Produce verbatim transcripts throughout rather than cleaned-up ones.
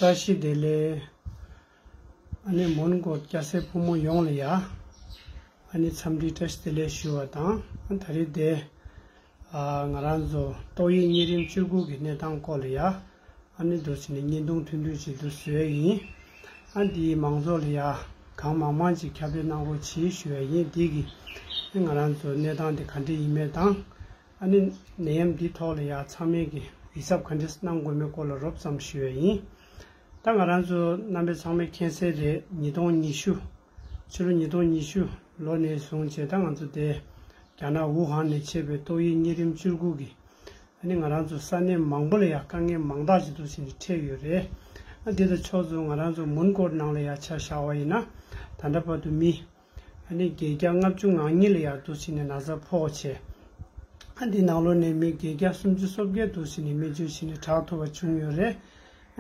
བཀྲ་ཤིས་བདེ་ལེགས། ཨ་ནི་མོན་གྷོ་སྐྱ་སེར་ཕོ་མོ་ཡོངས་ལ་ཡ། ཨ་ནི་འཚམས་འདྲི་བཀྲ་ཤིས་བདེ་ལེགས་ཞུ་བ་དང་། ཨ་ད་རེས་དེ། ཨ་ང་རང་ཚོ་ཏོག་དབྱིབས་གཉན་རིམས་བཅུ་དགུ་གི་གནས་སྟངས་སྐོར་ལ་ཡ། ཨ་ནི་འདུག་སེ་ནས་བརྙན་ཐུང་ཐུང་ཐུང་ཅིག་འདུག་བཟོས་ཡིན། ཨ་འདིའི་མང་ཚོགས་ལ་ཡ། གང་མང་མང་ཅིག་ཁྱབ་སྤེལ་གནང་རོགས་གྱིས་ཞུ་བ་ཡིན། འདི་གི་ཨ་ང་རང་ཚོ་གནས་སྟངས་དེ་ག་འདྲ་ཡིན་མེད་དང་། ཨ་ནི་ནད་ཡམས་འདི་ཐོག་ལ་ཡ་ཚང་མས་ཀྱི་ཡིད་གཟབ་ག་འདྲ་གནང་དགོས་མེད་སྐོར་ལ་རོབ་ཙམ་ཞུ་བ་ཡིན། ད་ང་རང་ཚོ་རྣམ་པས་ཚང་མས་མཁྱེན་གསལ་རེད། ཉིས་སྟོང་ཉི་ཤུ། ཕྱི་ལོ་ཉིས་སྟོང་ཉི་ཤུ་ལོ་ནས་བཟུང་བྱས་ད་ང་ཚོ་དེ་རྒྱ་ནག་ཝུ་ཧན་ནས་མཆེད་པའི་ཏོག་དབྱིབས་གཉན་རིམས་བཅུ་དགུ་གི་ཨ་ནི་ང་རང་ཚོ་ས་གནས་མང་པོ་ལ་ཡ་དཀའ་ངལ་མང་དག་ཅིག་འདུག་ཟེར་ནས་འཕྲད་ཡོད་རེད། ཨ་འདི་དང་ཕྱོགས་མཚུངས་ང་རང་ཚོ་མོན་གྷོ་ནང་ལ་ཡ་ཆ་བཞག་པ་ཡིན་ན། ད་ལྟ་བར་དུ་མི་ཨ་ནི་བརྒྱད་བརྒྱ་ལྔ་བཅུ་ང་གཉིས་ལ་ཡ་འདུག་ཟེར་ནས་ན་ཚ་ཕོག་བྱས། ཨ་འདི་ནང་ལོགས་ནས་མི་བརྒྱད་བརྒྱ་སུམ་ཅུ་སོ་བརྒྱད་འདུག་ཟེར་ནས་སྨན་བཅོས་བྱས་ནས་དྲག་ཐུབ་པ་བྱུང་ཡོད་རེད།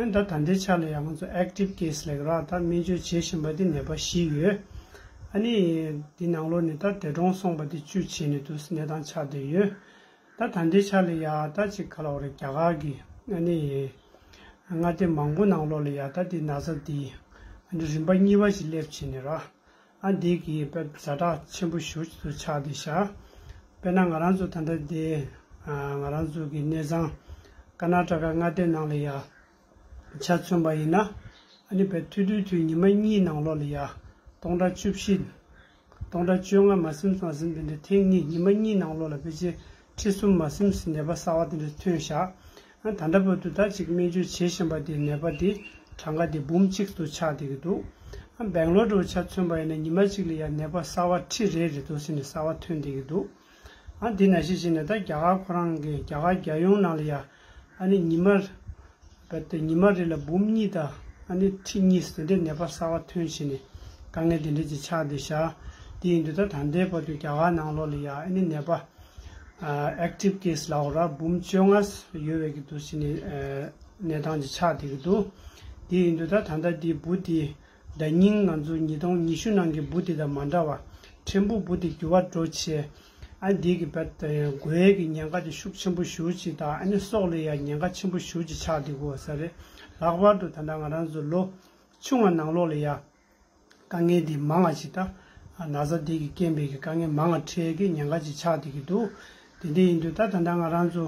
ཨ་ད་ད་ལྟའི་ཆ་ལ་ཡང་ང་ཚོ་ཨེག་ཊིབ་ཀེ་སི་ལབ་ཀྱི་རེད། ད་སྨན་བཅོས་བྱེད་བཞིན་པ་དེ་ནད་པ་བཞི་ཡོད། ཨ་ནི་འདི་ནང་ལོགས་ནས་ད་འདས་གྲོངས་སོང་པ་དེ་བཅུ་བྱས་ནས་འདུག་གནས་སྟངས་ཆགས་བསྡད་ཡོད། ད་ད་ལྟའི་ཆ་ལ་ཡ་ད་ཅིག་ག་ལབ་དགོས་རེད། རྒྱ་གར་གྱི་ཨ་ནི་མངའ་སྡེ་མང་པོ་ནང་ལོགས་ལ་ཡ་ད་འདི་ན་ཚ་འདི་ཨ་ནི་རིམ་པ་གཉིས་པ་ཞིག་སླེབས་བྱས་ནས་ར། ཨ་འདི་གི་དཔེ་ཛ་དྲག་ཆེན་པོ་ཞེ་པོ་ཅིག་ཏུ་ཆགས་བསྡད་ཤག་དཔེར་ན་ང་རང་ཚོ་ད་ལྟ་འདི་ཨ་ང་རང་ཚོ་གི་གནས་ཚང་ཀར་ནཱ་ཊ་ཀ་མངའ་སྡེ་ནང་ལ་ཡ་ཆ་མཚོན་པ་ཡིན་ན། ཨ་ནི་དཔེ་ཐུང་ཐུང་ཐུང་ཉི་མ་གཉིས་ནང་ལོགས་ལ་ཡ་སྟོང་ཕྲག་བཅུ་བཞི། སྟོང་ཕྲག་བཅོ་ལྔ་མ་ཟིན་མ་ཟིན་དེ་འདྲ་ཐེངས་གཉིས་ཉི་མ་གཉིས་ནང་ལོགས་ལ་ཕལ་ཆེར་ཁྲི་གསུམ་མ་ཟིན་ནད་པ་གསར་པ་དེ་འདྲ་ཐོན་ཤག་ཨ་ད་ལྟ་བར་དུ་ད་ཅིག་སྨན་བཅོས་བྱེད་བཞིན་པ་དེ་ནད་པ་དེ་གྲངས་ཀ་དེ་འབུམ་གཅིག་ཏུ་ཆགས་བསྡད་ཀྱི་འདུག་ཨ་སྦེང་ལོར་འདྲ་བོ་ཆ་མཚོན་པ་ཡིན་ན་ཉི་མ་གཅིག་ལ་ཡ་ནད་པ་གསར་པ་ཁྲི་རེ་རེ་འདུག་ཟེར་ནས་གསར་པ་ཐོན་བསྡད་ཀྱི་འདུག་ཨ་འདི་ནང་བཞིན་བྱས་ནས་ད་རྒྱ་གར་ཁོ་རང་གི་རྒྱ་གར་རྒྱལ་ཡོངས་ནང་ལ་ཡ་ཨ་ནི་ཉི་མ་རྦད་དེ་ཉི་མ་རེ་ལ་འབུམ་གཉིས་དང་ཨ་ནི་ཁྲི་གཉིས་དེ་འདྲའི་ནད་པ་གསར་པ་ཐོན་བྱས་ནས་དཀའ་ངལ་དེ་འདྲ་ཅིག་ཆགས་བསྡད་ཤག་དེ་ཡིན་དུས་ད་ད་ལྟའི་བར་དུ་རྒྱ་གར་ནང་ལོགས་ལ་ཡ་ཨ་ནི་ནད་པ་ཨེག་ཊིབ་ཀེ་སི་ལབ་དགོས་རེད། འབུམ་བཅོ་ལྔ་ཡོད་པའི་གི་འདུག་ཟེར་ནས་གནས་སྟངས་ཅིག་ཆགས་བསྡད་ཀྱི་འདུག་དེ་ཡིན་དུས་ད་ད་ལྟ་དེའི་འབུ་དེ་ཟླ་ཉིན་ང་ཚོ་ཉིས་སྟོང་ཉི་ཤུ་ནང་གི་འབུ་དེ་དང་མ་འདྲ་བ་ཕྲན་བུ་འབུ་དེ་འགྱུར་བ་འགྲོ་བྱས། ཨ་འདི་གི་བད་འགོས་ཀྱི་ཉེན་ཁ་དེ་ཤུགས་ཆེན་པོ་ཞེ་པོ་ཅིག་དང་ཨ་ནི་སྲོག་ལ་ཡང་ཉེན་ཁ་ཆེན་པོ་ཞེ་པོ་ཅིག་ཆགས་བསྡད་ཀྱི་ཡོད་ས་རེད། ལྷག་པར་དུ་ད་ལྟ་ང་རང་ཚོ་ལོ་ཆུང་བ་ནང་ལོགས་ལ་ཡ་དཀའ་ངལ་འདི་མང་བ་ཅིག་དང་ན་ཚ་འདི་གི་རྐྱེན་པས་ཀྱི་དཀའ་ངལ་མང་བ་འཕྲད་ཀྱི་ཉེན་ཁ་ཅིག་ཆགས་བསྡད་ཀྱི་འདུག་དེ་འདྲ་ཡིན་དུས་ད་ད་ལྟ་ང་རང་ཚོ་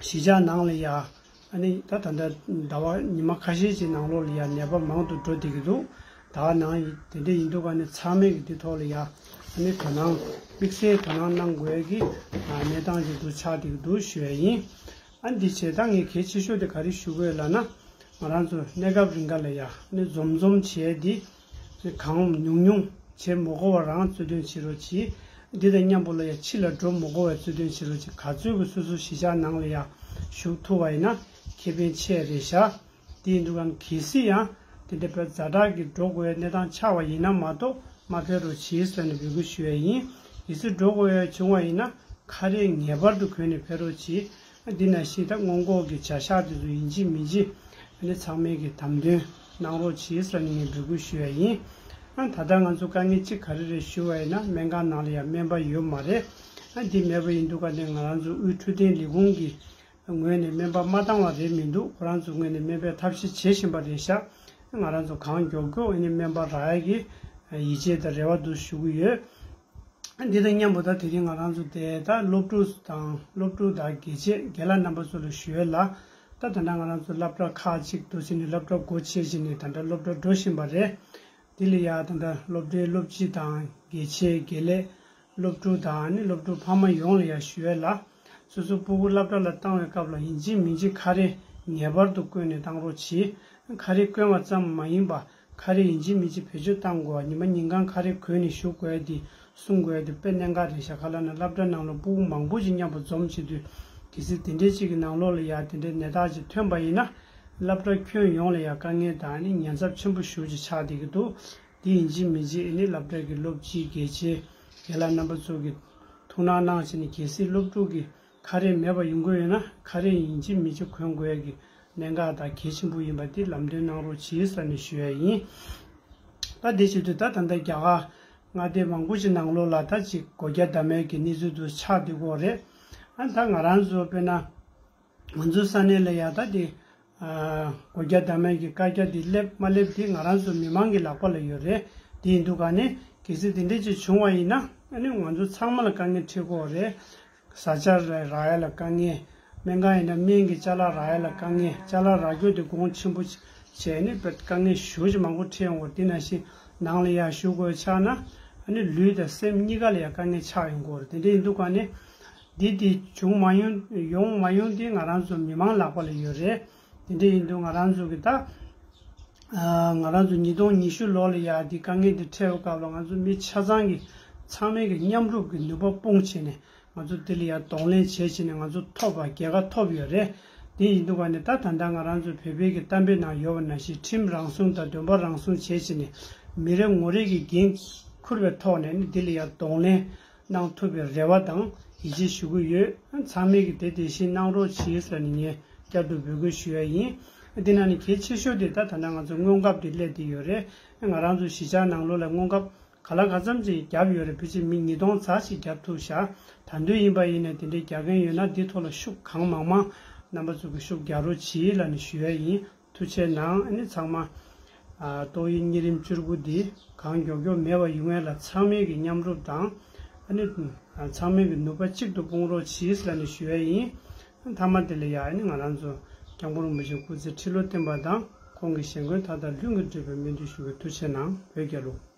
གཞིས་ཆགས་ནང་ལ་ཡ། ཨ་ནི་ད་ད་ལྟ་ཟླ་བ་ཉི་མ་ཁ་ཤས་ཀྱི་ནང་ལོགས་ལ་ཡ་ནད་པ་མང་དུ་འགྲོ་བསྡད་ཀྱི་འདུག་ད་ག་ནང་དེ་འདྲ་ཡིན་དུས་ཀ་ནི་ཚང་མས་ཀྱི་དེ་ཐོག་ལ་ཡ། ཨ་ནི་དོ་སྣང་དམིགས་བསལ་དོ་སྣང་གནང་དགོས་ཀྱི་གནས་སྟངས་ཅིག་ཏུ་ཆགས་བསྡད་ཀྱི་འདུག་ཞུ་ཡ་ཡིན། ཨ་འདི་བྱས་ད་ངས་གལ་ཆེ་ཤོས་དེ་ག་རེ་ཞུ་དགོས་ལབ་ན། ང་རང་ཚོ་གནས་སྐབས་རིང་ག་ལ་ཡ་ཨ་ནི་འཛོམས་འཛོམས་བྱས་ཏེ། གང་ཉུང་ཉུང་བྱེད་མི་དགོས་པ་རང་གཙོ་འདོན་བྱེད་རོགས་གྱིས། འདི་དང་མཉམ་པོ་ལ་ཡ་ཕྱི་ལ་འགྲོ་མི་དགོས་པའི་གཙོ་འདོན་བྱེད་རོགས་གྱིས། ག་ཚོད་ཀྱི་སོ་སོ་གཞིས་ཆགས་ནང་ལ་ཡ་བཞུགས་ཐུབ་པ་ཡིན་ན་ཁེ་ཕན་ཆེ་རེད་ཤག་དེ་ཡིན་དུས་གང་གལ་སྲིད་ཡང་དེ་འདྲ་བའི་ཛ་དྲག་གི་འགྲོ་དགོས་པའི་གནས་སྟངས་ཆགས་པ་ཡིན་ན་མ་གཏོགས་མ་ཕེབས་རོགས་གྱིས་ཟེར་ནས་འབོད་སྐུལ་ཞུ་ཡ་ཡིན། གལ་སྲིད་འགྲོ་དགོས་ཡ་བྱུང་བ་ཡིན་ན་ཁ་རས་ངེས་པར་དུ་གོན་ནས་ཕེབས་རོགས་གྱིས། འདི་ནང་བཞིན་ད་སྔོན་འགོག་གི་བྱ་གཞག་དེ་ཚོ་ཡིན་གཅིག་མིན་གཅིག་ཨ་ནི་ཚང་མས་ཀྱི་དམ་དོན་གནང་རོགས་གྱིས་ཟེར་ནས་ངས་འབོད་སྐུལ་ཞུ་ཡ་ཡིན། ཨ་ད་ལྟ་ང་ཚོ་དཀའ་ངལ་གཅིག་ག་རེ་རེད་ཞུ་བ་ཡིན་ན་སྨན་ཁང་ནང་ལ་ཡང་སྨན་པ་ཡོད་མ་རེད། ཨ་འདི་མེད་པ་ཡིན་དུས་ཀ་ནས་ང་རང་ཚོ་དབུས་འཕྲོད་བསྟེན་ལས་ཁུངས་ཀྱི་ངོས་ནས་སྨན་པ་མ་བཏང་བ་རེད་མི་འདུག་ཁོ་རང་ཚོའི་ངོས་ནས་སྨན་པའི་ཐབས་ཤེས་བྱེད་བཞིན་པ་རེད་ཤག་ང་རང་ཚོ་གང་མགྱོགས་མགྱོགས་ཨ་ནི་སྨན་པ་རག་ཡ་གི་ཡིད་ཆེས་དང་རེ་བ་འདུག་ཞུ་གི་ཡོད། འདི་དང་མཉམ་པོ་ད་དེ་རིང་ང་རང་ཚོ་དེ་ད་སློབ་ཕྲུག་དང་སློབ་ཕྲུག་དང་དགེ་ཆེ་རྒན་ལགས་རྣམ་པ་ཚོ་ལ་ཞུ་ཡས་ལ། ད་ད་ལྟ་ང་རང་ཚོ་སློབ་གྲྭ་ཁག་ཅིག་ཏུ་ཕྱིན་ནས་སློབ་གྲྭ་སྒོ་ཕྱེ་བྱས་ནས་ད་ལྟ་སློབ་གྲྭ་འགྲོ་བཞིན་པ་རེད། དེ་ལ་ཡ་ད་ལྟ་སློབ་གྲྭའི་སློབ་སྤྱི་དང་དགེ་ཆེ་དགེ་ལས་སློབ་ཕྲུག་དང་ནི་སློབ་ཕྲུག་ཕ་མ་ཡོངས་ལ་ཡ་ཞུ་ཡས་ལ། སོ་སོ་སྤུ་གུ་སློབ་གྲྭ་ལ་བཏང་བའི་སྐབས་ལ་ཡིན་གཅིག་མིན་གཅིག་ཁ་རས་ངེས་པར་དུ་བསྐོན་ནས་བཏང་རོགས་གྱིས། ཁ་རས་བསྐོན་པ་ཙམ་མ་ཡིན་པ། ཁ་རས་ཡིན་གཅིག་མིན་གཅིག་བེད་སྤྱོད་གཏང་དགོས་པ། ཉི་མ་ཉིན་གང་ཁ་རས་གོན་ནས་བཞུགས་དགོས་ཡ་དེ་གསུང་དགོས་ཡ་དེ་དཔེ་གནད་འགག་རེད་ཤག་ག་ལབ་ན་སློབ་གྲྭ་ནང་ལ་སྤུ་གུ་མང་པོ་ཞིག་མཉམ་པོ་འཛོམས་བྱེད་དུས་གལ་སྲིད་དེ་འདྲའི་གཅིག་གི་ནང་ལོགས་ལ་ཡ་དེ་འདྲའི་ནད་རྟགས་ཅིག་ཐོན་པ་ཡིན་ན། སློབ་གྲྭ་ཁྱོན་ཡོངས་ལ་ཡ་དཀའ་ངལ་དང་ནི་ཉེན་ཚབས་ཆེན་པོ་ཞེ་པོ་ཅིག་ཆགས་བསྡད་ཀྱི་འདུག་དེ་ཡིན་གཅིག་མིན་གཅིག་ཨ་ནི་སློབ་གྲྭ་གི་སློབ་སྤྱི་དགེ་ཆེ་རྒན་ལགས་རྣམ་པ་ཚོ་གིས་ཐུགས་སྣང་གནང་བྱས་ནས་གལ་སྲིད་སློབ་ཕྲུག་གི་ཁ་རས་མེད་པ་ཡོང་གི་ཡོད་ན་ཁ་རས་ཡིན་གཅིག་མིན་གཅིག་གོན་དགོས་ཡ་གི་གནད་འགག་དང་གལ་ཆེན་པོ་ཡིན་པ་འདི་ལམ་སྟོན་གནང་རོགས་གྱིས་ཟེར་ནས་ཞུ་ཡ་ཡིན། ད་དེ་བྱེད་དུས་ད་ད་ལྟ་རྒྱ་གར་མངའ་སྡེ་མང་པོ་ཞིག་ནང་ལོགས་ལ་ད་ཅིག་སྒོ་རྒྱ་བསྡམས་མེད་ཀྱི་གནས་ཚུལ་དུ་ཆགས་བསྡད་ཀྱི་ཡོད་རེད། ཨ་ད་ང་རང་ཚོ་དཔེར་ན་ང་ཚོའི་ས་གནས་ལ་ཡ་ད་དེ་ སྒོ་རྒྱ་བསྡམ་ཡས་ཀྱི་བཀའ་རྒྱ་འདི་སླེབས་མ་སླེབས་འདི་ང་རང་ཚོ་མི་མང་གི་ལག་པ་ལ་ཡོད་རེད། དེ་ཡིན་དུས་ག་ནས་གལ་སྲིད་དེ་འདྲས་ཅིག་བྱུང་བ་ཡིན་ན་ཨ་ནི་ང་ཚོ་ཚང་མ་ལ་དཀའ་ངལ་འཕྲད་ཀྱི་ཡོད་རེད། བཟའ་བཅའ་རག་ཡ་ལ་དཀའ་ངལ། སྨན་ཁང་ཡིན་ན་སྨན་གྱི་ཅ་ལག་རག་ཡ་ལ་དཀའ་ངལ། ཅ་ལག་རག་རྒྱུ་དེ་གོང་ཆེན་པོ་བྱས་ནས་དཔེ་དཀའ་ངལ་ཞེ་པོ་ཅིག་མང་པོ་འཕྲད་ཡོང་གི་ཡོད་རེད། དེ་ནང་བཞིན་ནང་ལ་ཡར་བཞུགས་དགོས་ཆགས་ན་ཨ་ནི་ལུས་དང་སེམས་གཉིས་ཀ་ལ་ཡང་དཀའ་ངལ་ཆགས་ཡོང་གི་ཡོད་རེད། དེ་འདྲ་ཡིན་དུས་ག་ནས་འདི་དེ་བྱུང་མ་ཡོང་ཡོང་མ་ཡོང་དེ་ང་རང་ཚོ་མི་མང་ལག་པ་ལ་ཡོད་རེད། དེ་འདྲ་ཡིན་དུས་ང་རང་ཚོ་གི་ད་ང་རང་ཚོ་ཉིས་སྟོང་ཉི་ཤུ་ལོ་ལ་ཡ་འདི་དཀའ་ངལ་འདི་འཕྲད་པའི་སྐབས་ལ་ང་ཚོ་མི་ཆ་ཚང་གི་ཚང་མའི་གི་མཉམ་རུབ་ཀྱི་ནུས་པ་སྤུངས་བྱས་ནས་ང་ཚོ་འདི་ལ་ཡ་གདོང་ལེན་བྱས་བྱས་ནས་ང་ཚོ་ཐོབ་པ་རྒྱལ་ཁ་ཐོབ་ཡོད་རེད། དེ་ཡིན་དུས་ག་ནས་ད་ད་ལྟ་ང་རང་ཚོ་བོད་པའི་གི་གཏམ་དཔེ་ནང་ཡོད་པ་ནང་བཞིན་ཁྲིམས་རང་སྲུང་དང་འདོན་པ་རང་སྲུང་བྱས་བྱས་ནས་མི་རེ་ངོ་རེ་གི་འགན་འཁུར་བའི་ཐོག་ནས་ནི་འདི་ལ་ཡ་གདོང་ལེན་གནང་ཐུབ་པའི་རེ་བ་དང་ཡིད་ཆེས་ཞུ་གི་ཡོད། ཚང་མས་ཀྱི་དེ་དེ་བཞིན་གནང་རོགས་གྱིས་ཟེར་ནས་ངས་བསྐྱར་དུ་འབོད་སྐུལ་ཞུ་ཡ་ཡིན། དེ་ནང་ནས་གལ་ཆེ་ཤོས་དེ་ད་ད་ལྟ་ང་ཚོ་སྔོན་ཁབ་དེ་སླེབས་བསྡད་ཡོད་རེད། ང་རང་ཚོ་གཞིས་ཆགས་ནང་ལོགས་ལ་སྔོན་ཁབ་ག་ལ་ག་ཙམ་ཅིག་བརྒྱབ་ཡོད་རེད། ཕལ་ཆེར་མི་ཉིས་སྟོང་ཙམ་ཞིག་བརྒྱབ་ཐུབ་ཤག་ད་དུང་ཡིན་པ་ཡིན་ནས་དེ་འདྲའི་རྒྱག་མཁན་ཡོད་ན་འདི་ཐོག་ལ་ཤུགས་གང་མང་མང་རྣམ་པ་ཚོ་གིས་ཤུགས་རྒྱག་རོགས་གྱིས་ལབ་ནས་ཞུ་ཡ་ཡིན། ཐུགས་རྗེ་གནང་། ཨ་ནི་ཚང་མ། ཨ། ཏོག་དབྱིབས་གཉན་རིམས་བཅུ་དགུ་འདི་གང་མགྱོགས་མགྱོགས་མེད་པ་ཡོང་ཡས་ལ་ཚང་མས་ཀྱི་མཉམ་རུབ་དང་། ཨ་ནི། ཨ། ཚང་མས་ཀྱི་ནུས་པ་གཅིག་ཏུ་སྤུངས་རོགས་གྱིས་ལབ་ནས་ཞུ་ཡ་ཡིན། མཐའ་མ་དེ་ལ་ཡ་ཨ་ནི་ང་རང་ཚོ་སྐྱབས་མགོན་རིན་པོ་ཆེ་སྐུ་ཚེ་ཁྲི་ལོ་བརྟན་པ་དང་ཁོང་གི་ཞལ་མགོན་མཐའ་དག་ལྷུན་གྱིས་གྲུབ་པའི་སྨོན་འདུན་ཞུ་གི། ཐུགས་རྗེ་གནང་། བོད་རྒྱལ་ལོ།